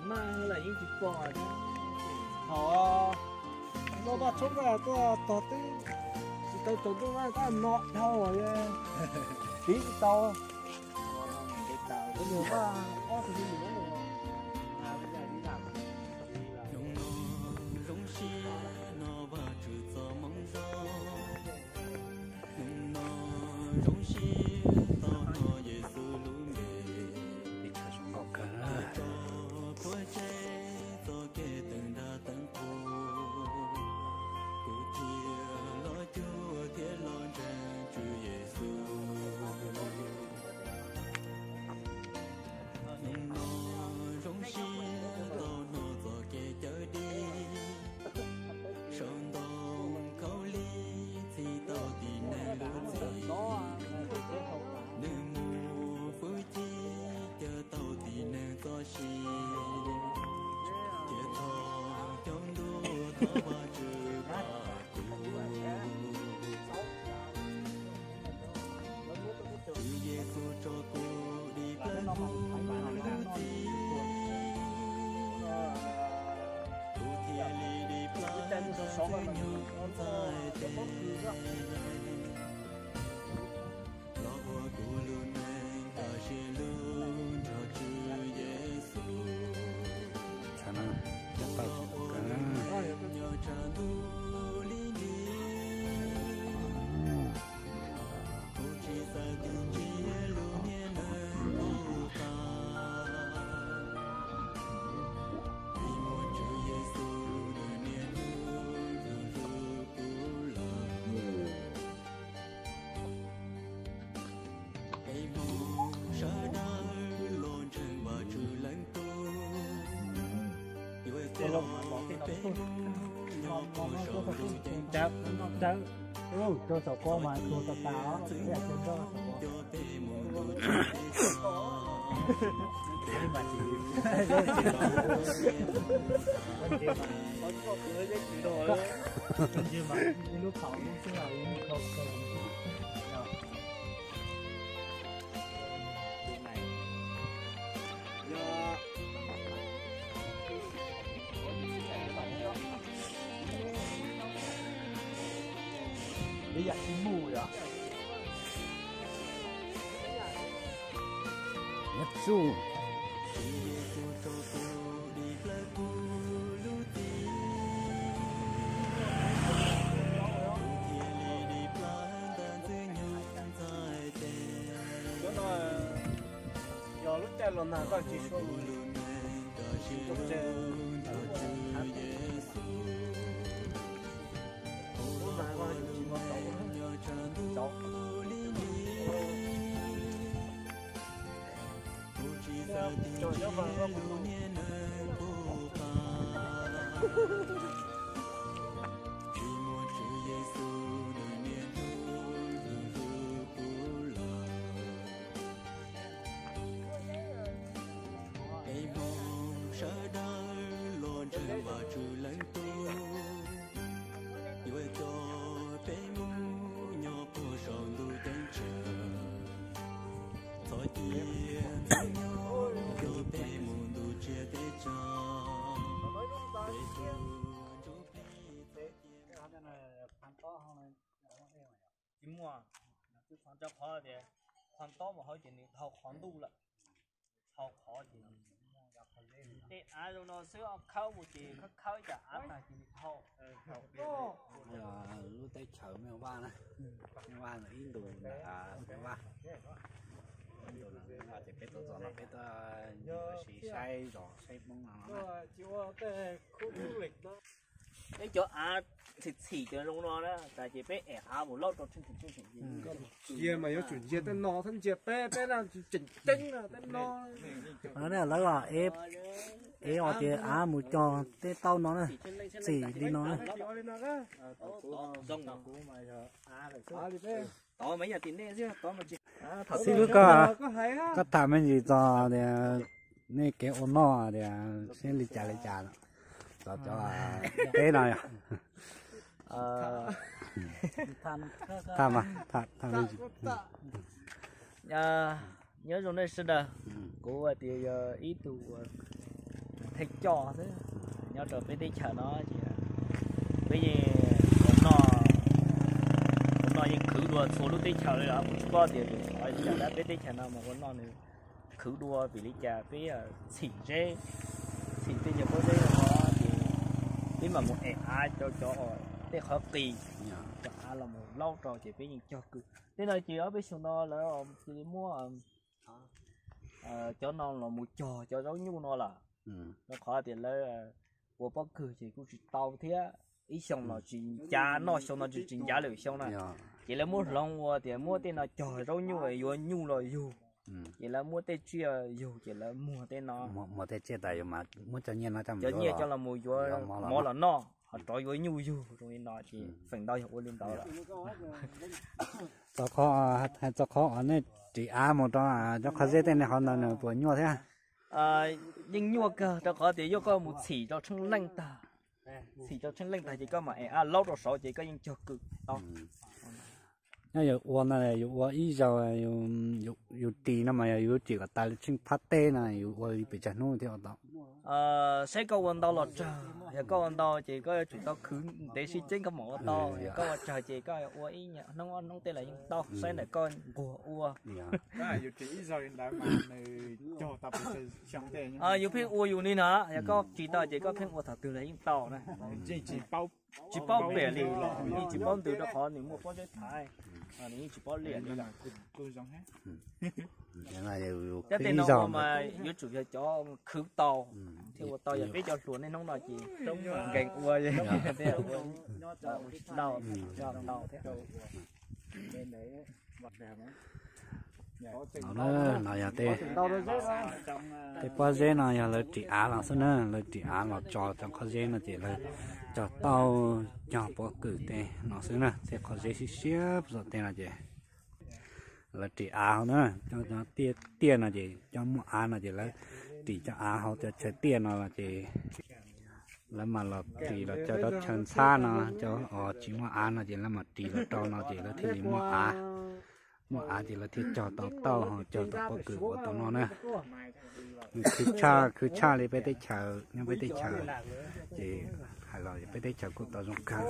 Maj lawm yeej tsis pom. Thaum no Vaj tshoob Vaj tuaj tog twb tsis tau tsaus ntuj Vaj tab no dhau, piv tsis tau. Hnub no zoo siab no Vaj Tswv txoj hmoov zoo, hnub no zoo siab tau hnov Yexus lub npe, tso puab tseg txoj kev teev nrag teev qhua, kuv thiaj los cuag thiab los ntseeg Tswv Yexus. Hnub no zoo siab tau hnov txoj kev cawm dim, sau ntoo khaub lig txhim tau tib neeg lub txim, nws muaj fwj chim cawm tau tib neeg txoj sia, thiaj thov cov ntuj thov Vaj Tswv pab kuv. Tswv Yexus tso kuv dim plawv kuv lub txim, kuv thiaj li dim plawv ntawm txwg nyoog txhais tes, los ua kuv lub neej nkag siab lug nrog Tswv Yexus. Los ua kuv lub neej nyob tshav ntuj li ntiaj, kuv tsis xav tig ntsia lub niag neeg qub qab, vim muaj Tswv Yexus nws niaj hnub nrog hlub kuv lawm. Peb Hmoob sawv daws los ntseeg Vaj Tswv leej tub, yuav coj peb mus nyob puag saum ntuj ceeb tsheej. Rau saum ko mas tsuag tas tas os, ib yam tias nrog coj peb mus ntuj tsis teb tso. Lub phau lub xwb los ib khau kawg. Ib yam tsis mus yom. Nyob tsuj. Cov no yog lub caij los nag koj tsis suav, tsis tau tseg. Lub nag koj tsis muaj tau, tau. Cov nyob mas koj mus lug. Peb Hmoob sawv daws los ntseeg Vaj Tswv leej tub, yuav coj peb mus nyob puag saum ntuj ceeb tsheej. Txhob cia ntxwg nyoog coj peb mus ntuj tsiab teb tsaus. Peb tus ntsuj plig txhob cia. Tsis muaj, rau qhov tias qhov tob mus hauv ces nws dhau qhov ntuj lawm. Dhau qhov ces tej av zoo no xwb, khawb mus ces khawb khawb cas av tag ces nws dhau. Lub teb chaws Meej Vaj na, Meej Vaj ntawm ib ntus ntawm Meej Vaj, ib ntus ntawm Meej Vaj ces peb tuaj txog no peb tuaj sim saib zos saib Hmoob no. Peb cov av txhim txhim cov zoo no na, tas ces peb ev av mus lauj rau tseem tseem tseem. Ntsia mas yuav tsum ntsia tej no thiab, ntsia peb peb na tseem ceeb na tej no. Lawv ev os ces av mus cog tej tauj no na, txim li no na. Tod mas yog tim nej xwb, tod mas tsis. Xib hwb, koj tham me ntsis txog tias nej kev ua noj tias seb li cas li cas txog cov peb no yog. Tham mas, tham, tham. Nyob zoo nej sawv daws, kuv hais tias yog ib tug thej coj xwb nyob rau peb teb chaws no ces peb yeej ua noj, ua noj yeej khwv dua txhua lub teb chaws li los kuv tsis paub tias yog li cas peb teb chaws no mas ua noj nws khwv dua vim li cas peb txhim zeb, txhim tej nyuag pob zeb no ces peb mam mus ev av rau cov tej qhov qis, cov av los mus laub rau ces peb yeej cog kws. Tej no ces ob peb xyoo no lawv cia li muab cov no los mus cog cov zaub nyuj no lawm, rau qhov tias lawv ua pob kws ces kuj tsis tau thiab, ib xyoo los tsis ncav noj xyoo no tsis ncav lwm xyoo na, ces lawv muab hloov ua tias muab tej no cog zaub nyuj yuav nyuj los yug, ces lawv muab tej tsiaj yug ces lawv muag tej no, muag tej tsiaj tas yuav mas muab cov nyiaj no cov nyiaj coj los mus yuav mov los noj, ho rov yuav nyuj yug zoo li no ces feem ntau yog ua li ntawd lawm. Txog qhov, txog qhov uas nej ris av mus rau cov qhov zeb tej ne qhov ntawd nws puas nyuaj thiab? Yeej nyuaj kawg rau qhov tias yog koj mus txhim rau tsheej leej tag, txhim rau tsheej leej tag ces koj mam ev av laub rau saud ces koj yeej cog kws tau. Nyob yus ua no yus ua ib zaug, yus ris no mas yog yus ris kom tas li tsheej phab teb no yus ua li pes tsawg hnub thiaj ua tau? Saib koj ua ntau los tsawg, yog koj ua ntau ces koj yuav tsum tau khwv ntev sib ceeb koj mam ua tau, yog koj ua tsawg ces koj ua ib hnub ob hnub tej los yeej tau, saib ntawm koj nquag ua. Yus pheej ua yus li no, yog koj ris tau ces koj pheej ua thaum twg los yeej tau na. Tsis paub pliam li, yeej tsis paub ntws rau qhov nws muaj pob zeb thaiv, nws yeej tsis paub liam li. Cov tej no ua mas yuav tsum yog cov khwv tau thiaj ua tau, yog peb cov hluas niaj hnub no ces nkees ua, ua tsis tau, tsis tau thiab. No yog tej, tej pob zeb no yog lawv ris av los xwb na, lawv ris av los tso cov qhov zeb no ces lawv cog tauj cog pob kws tej no xwb na, tej qhov zeb siab siab pem tej no ces lawv ris av hauv na, cov tiaj tiaj no ces cov muaj av no ces lawv ris cov av hauv cov chaw tiaj no ces lawv mam los ris los cov cov chaw ntxhab no, cov uas tsis muaj av no ces lawv mam ris los rau no ces lawv thiaj li muaj av. Muaj av ces lawv thiaj cog tau tauj, cog tau pob kws ua tau no na. Khwv tshaj, khwv tshaj li peb teb chaws, nyob peb teb chaws ces hais los peb teb chaws kuj tau zoo kawg.